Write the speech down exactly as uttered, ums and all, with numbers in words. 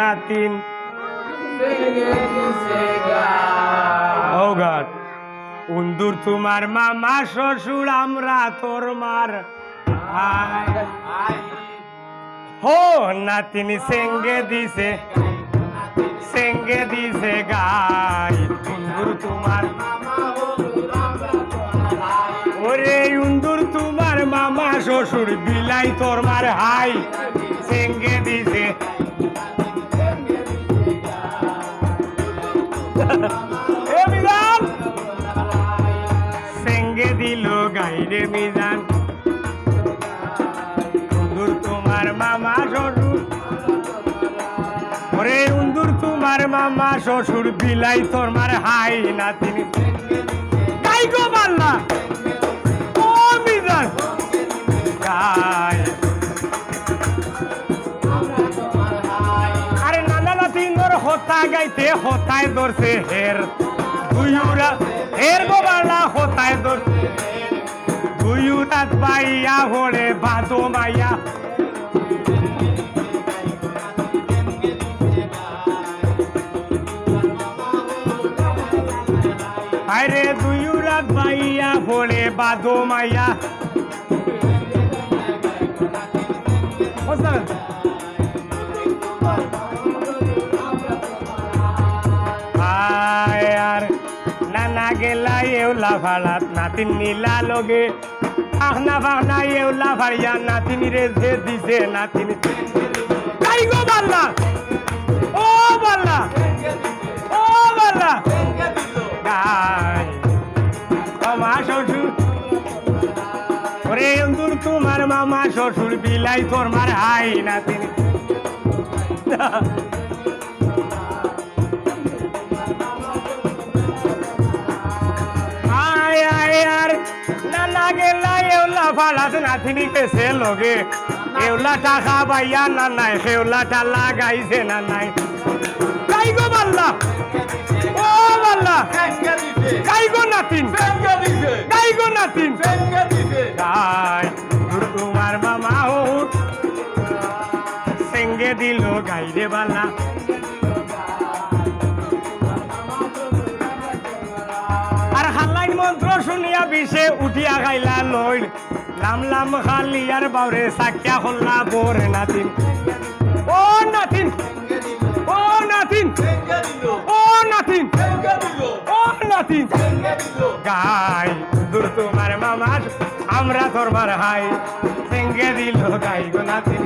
নাতিন। Oh God। উন্দুর তুমার মামা শ্বশুর, আমরা তোর মার ভাই। হো নাতিন সেঙ্গে দিছে, সেঙ্গে দিছে গাই। উন্দুর তুমার, ওরে উন্দুর তুমার মামা শ্বশুর, বিলাই তোর মার হাই। সেঙ্গে দিছে। এ মিজান, সেঙ্গে দিল গাইরে মিজান। উন্দুর তুমার মামা শ্বশুর, ওরে উন্দুর তুমার মামা শ্বশুর, বিলাই তোর মার হাই নাতিন। গাই গো বাল্লা, ও মিজান, গাই। আরে নানা নাতিনর হতা গাইতে হতায় ধরছে হের। দুইউরা হের গো বাল্লা হতায় ধরছে। দুইউরাত বাইয়া হলে বাদো মাইয়া। আরে দুইউরাত বাইয়া হলে বাদো মাইয়া। বুঝলেন? আয় আর নানা গেলা এউলা ফাড়াত নাতিন নিলা লগে। ফাখনা ফাখনা এউলা ফাড়িয়া নাতিন রে যে দিছে নাতিন। গাই গো বাল্লা, ও বাল্লা, ও বাল্লা। গাই। মামা শ্বশুর, ওরে উন্দুর তুমার মামা শ্বশুর, বিলাই তোর মার হাই নাতিন। আয় আয় আর নানা গেলা এউলা ফাড়াত নাতিন গেছে লগে। এউলা টাকা বাইয়া নানায়, হেউলাটা লাগাইছে নানায়। গাই গো বাল্লা, ও বাল্লা, গাই গো নাতিন, গাই গো নাতিন। গাই, উন্দুর তুমার মামা ও, সেঙ্গে দিল গাইরে বাল্লা। আর হাল্লাইন মন্ত্র শুনিয়া বিষে উঠিয়া খাইলা লইল। লাম লাম খালি আর বাউরে সাকিয়া হল্লা বোর নাতিন। ও নাতিন, ও নাতিন, ও নাতিন, ও নাতিন। গাই, উন্দুর তুমার মামার, আমরা তোর মার হাই। সেঙ্গে দিল গাই গো নাতিন।